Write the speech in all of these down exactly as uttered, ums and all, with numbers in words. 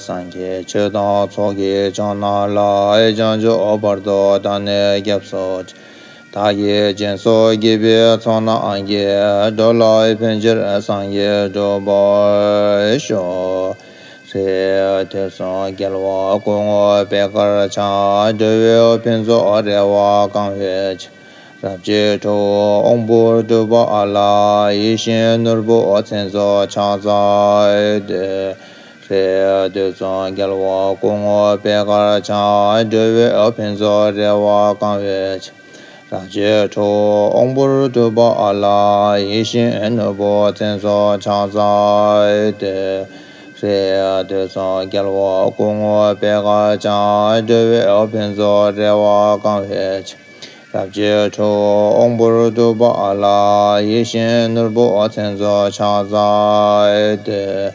སངས་རྒྱས་ཆོས་དང་ཚོགས་ཀྱི་མཆོག་རྣམས་ལ། བྱང་ཆུབ་བར་དུ་བདག་ནི་སྐྱབས་སུ་མཆི། བདག་གིས་སྦྱིན་སོགས་བགྱིས་པའི་ཚོགས་རྣམས་ཀྱིས། འགྲོ་ལ་ཕན་ཕྱིར་སངས་རྒྱས་འགྲུབ་པར་ཤོག། རེ་དུས་གསུམ་རྒྱལ་བ་སྐུ་ངོ་པད་དཀར་འཆང་། འགྲོ་བའི་ཕུན་ཚོགས་རེ་བ་བསྐང་བའི་ཕྱིར། རབ་བརྗོད་ཁྲོ་བོའི་དབང་པོས་སྒྲུབ་པ་ལ། ཡིད་བཞིན་ནོར་བུ་མཚན་རྫོགས་ཕྱག་འཚལ་ཏེ། རེ་དུས་གསུམ་རྒྱལ་བ་སྐུ་ངོ་པད་དཀར་འཆང་། འགྲོ་བའི་ཕུན་ཚོགས་རེ་བ་བསྐང་བའི་ཕྱིར། རབ་བརྗོད་ཁྲོ་བོའི་དབང་པོས་སྒྲུབ་པ་ལ། ཡིད་བཞིན་ནོར་བུ་མཚན་རྫོགས་ཕྱག་འཚལ་ཏེ། རེ་དུས་གསུམ་རྒྱལ་བ་སྐུ་ངོ་པད་དཀར་འཆང་། འགྲོ་བའི་ཕུན་ཚོགས་རེ་བ་བསྐང་བའི་ཕྱིར། རབ་བརྗོད་ཁྲོ་བོའི་དབང་པོས་སྒྲུབ་པ་ལ། ཡིད་བཞིན་ནོར་བུ་མཚན་རྫོགས་ཕྱག་འཚལ་ཏེ།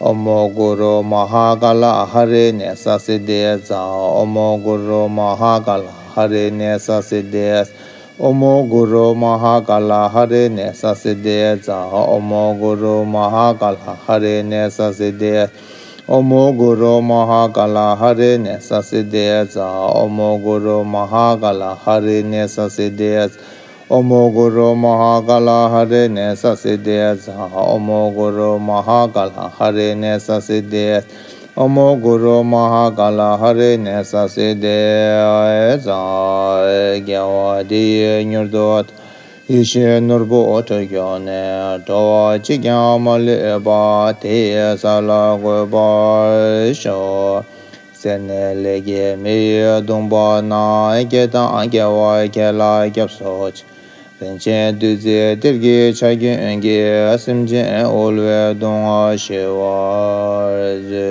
ཨོཾ་གུ་རུ་མ་ཧཱ་ཀཱ་ལ་ཧ་རི་ནེ་ས་སིདྡྷི་ཙ། ཨོཾ་གུ་རུ་མ་ཧཱ་ཀཱ་ལ་ཧ་རི་ནེ་ས་སིདྡྷི། ཨོཾ་གུ་རུ་མ་ཧཱ་ཀཱ་ལ་ཧ་རི་ནེ་ས་སིདྡྷི་ཙ། ཨོཾ་གུ་རུ་མ་ཧཱ་ཀཱ་ལ་ཧ་རི་ནེ་ས་སིདྡྷི། ཨོཾ་གུ་རུ་མ་ཧཱ་ཀཱ་ལ་ཧ་རི་ནེ་ས་སིདྡྷི་ཙ། ཨོཾ་གུ་རུ་མ་ཧཱ་ཀཱ་ལ་ཧ་རི་ནེ་ས་སིདྡྷི། ཨོཾ་གུ་རུ་མ་ཧཱ་ཀཱ་ལ་ཧ་རི་ནེ་ས་སིདྡྷི་ཙ། ཨོཾ་གུ་རུ་མ་ཧཱ་ཀཱ་ལ་ཧ་རི་ནེ་ས་སིདྡྷི། ཨོཾ་གུ་རུ་མ་ཧཱ་ཀཱ་ལ་ཧ་རི་ནེ་ས་སིདྡྷི་ཙ། དགེ་བ་འདི་ཡིས་མྱུར་དུ། ཡིད་བཞིན་ནོར་བུ་འཁྲུལ་གྱུར་ནས། འགྲོ་བ་གཅིག་ཀྱང་མ་ལུས་པ། དེ་ཡི་ས་ལ་འགོད་པར་ཤོག། སེར་སྣའི་ལས་ཀྱིས་མི་ཡི་གདུང་པ་ན། སྐྱེ་དང་སྐྱེ་བར་ཁྱེད་ལ་སྐྱབས་སུ་མཆི། རིན་ཆེན་བདུད་རྩིའི་གཏེར་གྱི་ཆར་རྒྱུན་གྱིས། སེམས་ཅན་དབུལ་བའི་གདུང་བ་ཞི་བར་མཛོད།